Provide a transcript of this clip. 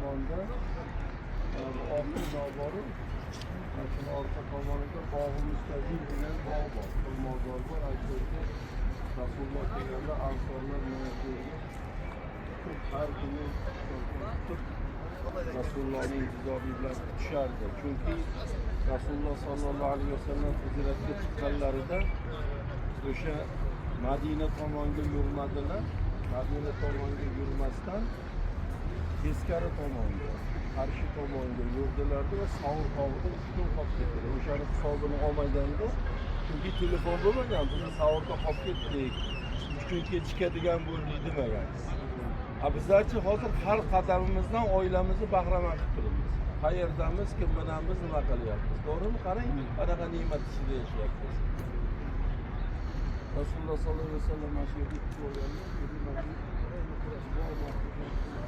Tomonda mana bu oq bino boru, mana shuni orqa tomonida Bog'i Mustazin degan bog' bor, xurmozor bor. Ana shu yerga Rasululloh kelganda ansorlar mana shu yerga chiqib, har kuni tutib, Rasulullohni intizorlik bilan kutishardi. Chunki Rasululloh sollallohu alayhi vasallam hijratga chiqqanlarida o'sha Madina tomonga yurmadilar. Madina tomonga yurmasdan teskari tomonga, qarshi tomonga yurdilarda va Savr tog'ida 3 kun qolib ketdilar. O'shani hisobini olmaganda, chunki telefon bo'lmagan, biz Savrda qolib ketdik, 3 kun kechikadigan bo'ldik demagan. A bizlarchi hozir har qadamimizdan oilamizni bahramand qilib turibmiz. Qayerdamiz, kim bilanmiz, nima qilyapmiz, to'g'rimi? Qarang, qanaqa ne'mat ichida yashayapmiz. Rasululloh sollallohu alayhi vasallam mana shu yerga kutib olganlar.